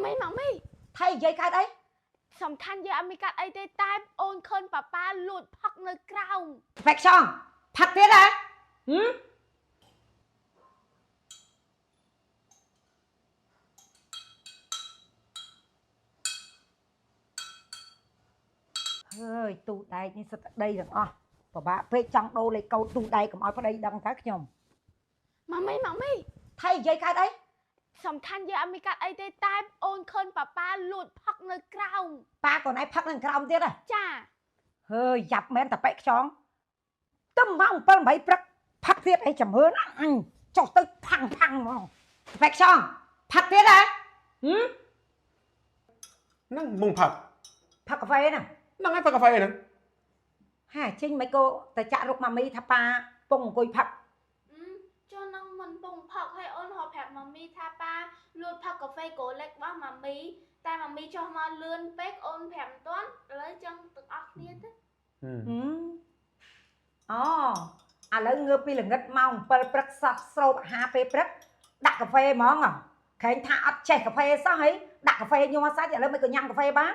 មីម៉ាមី ថៃនិយាយកើតអី សំខាន់យើងអត់មានកាត់អីទេតែអូនឃើញប៉ាប៉ាលួចផឹកនៅក្រោម ហ្វេកចង់ផឹកទៀតហ៎ហឹមហើយទូដែកនេះសិតតែដីទាំងអស់ពិបាកពេកចង់ដូរលេខកូដទូដែកកុំឲ្យប្តីដឹងតើខ្ញុំ ម៉ាមីម៉ាមី ថៃនិយាយកើតអី សំខាន់យើងអត់មានកាត់អីទេតែអូនឃើញប៉ាប៉ាលួចផឹកនៅក្រោម ប៉ាកូនឯងផឹកនៅក្រោមទៀតហ៎ ចា ហើយយ៉ាប់មែនតប៉ែខ្ចងទៅម៉ោង7 8ព្រឹកផឹកទៀតអីចំរឿនអញចុះទៅផាំងផាំងហ្មងតប៉ែខ្ចងផឹកទៀតហ៎ហឹម ហ្នឹងមុងផឹក ផឹកកាហ្វេហ្នឹង ហ្នឹងហើយផឹកកាហ្វេហ្នឹង ហាចេញមិនក៏ទៅចាក់រុកម៉ាមីថាប៉ាពងអង្គុយផឹក ចុះនឹងមិនពងផឹកឲ្យអូនហៅប្រាប់ម៉ាមីថាប៉ាលួចផឹកកាហ្វេកូលេចរបស់ម៉ាមីតែម៉ាមីចុះមកលឿនពេកអូនប្រាប់មិនទាន់ឥឡូវចឹងទាំងអស់គ្នាទៅ អូឥឡូវងើបពីល្ងិតម៉ោង7ព្រឹកសោះស្រូបអាហារពេលព្រឹកដាក់កាហ្វេហ្មងក្រែងថាអត់ចេះកាហ្វេសោះហីដាក់កាហ្វេញ័រសាច់ឥឡូវមិនក៏ញ៉ាំកាហ្វេបាន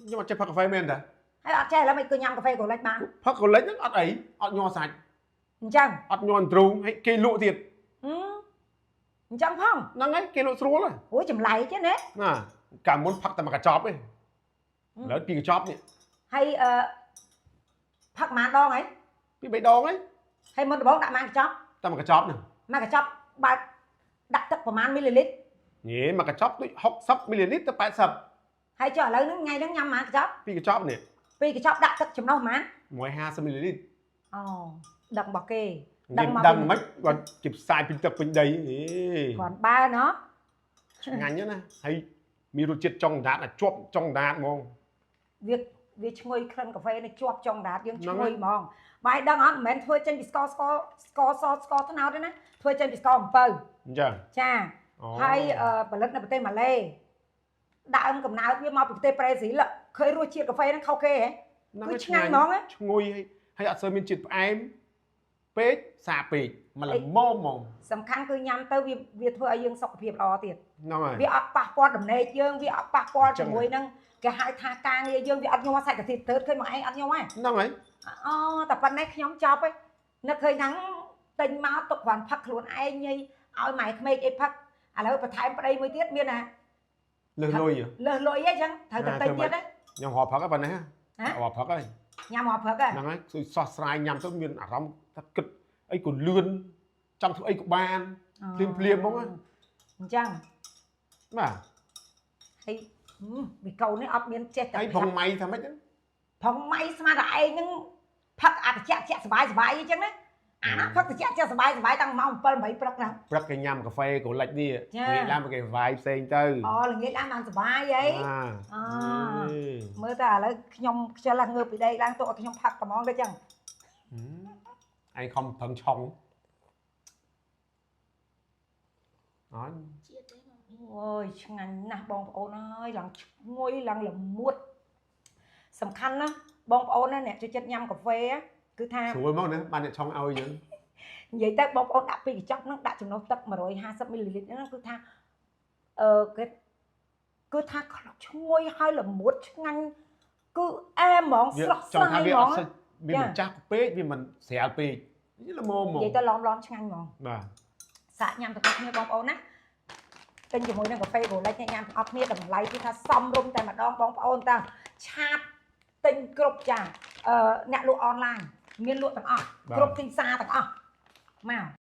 ខ្ញុំអត់ចេះផឹកកាហ្វេមែនតា ហើយអត់ចេះឥឡូវមិនក៏ញ៉ាំកាហ្វេកូលេចបាន ផឹកកូលេចហ្នឹងអត់អីអត់ញ័រសាច់ អញ្ចឹង អត់ញ័រទ្រូងហើយគេលក់ទៀត អញ្ចឹងផង ហ្នឹងហើយគេលក់ស្រួល អូចម្លែកទេណា ណាកាលមុនផឹកតែមួយកញ្ចប់ទេឥឡូវពីរកញ្ចប់នេះ ហើយអឺផឹកប៉ុន្មានដងហី ពីរបីដងហី ហើយមុនដំបូងដាក់ប៉ុន្មានកញ្ចប់ តែមួយកញ្ចប់ហ្នឹង មួយកញ្ចប់បើដាក់ទឹកប្រហែលមីលីលីត្រ ញ៉េមួយកញ្ចប់ដូច60មីលីលីត្រទៅ80 ហើយចុះឥឡូវហ្នឹងថ្ងៃហ្នឹងញ៉ាំប៉ុន្មានកញ្ចប់ ពីរកញ្ចប់នេះ ពីរកញ្ចប់ដាក់ទឹកចំណុះប៉ុន្មាន 150មីលីលីត្រ អូដឹងរបស់គេ ដឹងមកដឹងមិនគាត់គេផ្សាយពីទឹកពេញដីហេ គាត់បើណោះ ឆ្ងាញ់ណាហើយមានរសជាតិចុងដាតជាប់ចុងដាតហ្មង វាឈ្ងុយក្លិនកាហ្វេនេះជាប់ចុងដាតយើងឈ្ងុយហ្មងបាយដឹងអត់មិនមែនធ្វើចេញពីស្ករស្ករស្ករសស្ករត្នោតទេណាធ្វើចេញពីស្ករអំពៅ អញ្ចឹង ចាហើយផលិតនៅប្រទេសម៉ាឡេដើមកំណើតវាមកពីប្រទេសប្រេស៊ីលឃើញរសជាតិកាហ្វេហ្នឹងខុសគេហ៎គឺឆ្ងាញ់ហ្មង ឈ្ងុយហើយអត់សូវមានជាតិផ្អែមពេកសាពេកមកល្មមហ្មង សំខាន់គឺញ៉ាំទៅវាធ្វើឲ្យយើងសុខភាពល្អទៀត ហ្នឹងហើយ វាអត់ប៉ះពាល់ដំណេកយើងវាអត់ប៉ះពាល់ជាមួយនឹងគេហៅថាការងារយើងវាអត់ញ័រសាច់កាទីទៅឃើញមកឯងអត់ញ័រ ហ្នឹងហើយ អូតែប៉ុណ្ណេះខ្ញុំចប់ហើយនឹកឃើញហ្នឹងទិញមកទុកគ្រាន់ផឹកខ្លួនឯងញីឲ្យម៉ែក្មេកអីផឹកឥឡូវបន្ថែមប្តីមួយទៀតមានណា លើសលុយ លើសលុយអីចឹងត្រូវតែទិញទៀត ញ៉ាំរាល់ផឹកហ្នឹងប៉ុណ្ណេះរាល់ផឹកហើយ ញ៉ាំរាល់ផឹក ហ្នឹងហើយជួយសោះស្រាយញ៉ាំទៅមានអារម្មណ៍ថាគិតអីក៏លឿនចង់ធ្វើអីក៏បានភ្លាមភ្លាមហ្មង អញ្ចឹង បាទ ហើយវិកូននេះអត់មានចេះតែ ហើយផងម៉ៃថាម៉េច ផងម៉ៃស្មានតែឯងហ្នឹងផឹកអតិចជាសបាយសបាយអញ្ចឹងណាអាណាផឹកតិចជាសបាយសបាយតាំងម៉ោង7 8ព្រឹកហ្នឹង ព្រឹកគេញ៉ាំកាហ្វេក៏លិចនេះល្ងាចឡើងគេវាយផ្សេងទៅ អូល្ងាចឡើងបានសបាយអីអូមើលតែឥឡូវខ្ញុំខ្ជិលងើបពីដីឡើងទុកឲ្យខ្ញុំផឹកត្មងទៅចឹង ឯងខំប្រឹងឆុងអញ អូយឆ្ងាញ់ណាស់បងប្អូនអើយឡើងឈ្ងុយឡើងល្មួតសំខាន់ណាបងប្អូនណាអ្នកចូលចិត្តញ៉ាំកាហ្វេគឺថា ស្រួលមកណាបានអ្នកឆុងឲ្យយើង និយាយទៅបងប្អូនដាក់ពីកញ្ចប់ហ្នឹងដាក់ចំណុះទឹក150មីលីលីត្រហ្នឹងគឺថាគេគឺថាឈ្ងុយហើយល្មួតឆ្ងាញ់គឺអែមហ្មងស្រស់ស្រាយហ្មង វាមិនចាស់ពេកវាមិនស្រាលពេកល្មមហ្មង និយាយទៅឡំឆ្ងាញ់ហ្មង បាទ សាកញ៉ាំទាំងអស់គ្នាបងប្អូនណាទិញជាមួយនឹងកាហ្វេកូលេចញ៉ាំទាំងអស់គ្នាតម្លៃគឺថាសមរម្យតែម្ដងបងប្អូនតាឆាតទិញគ្រប់ចាអ្នកលក់អនឡាញមានលក់ទាំងអស់គ្រប់ទីផ្សារទាំងអស់មក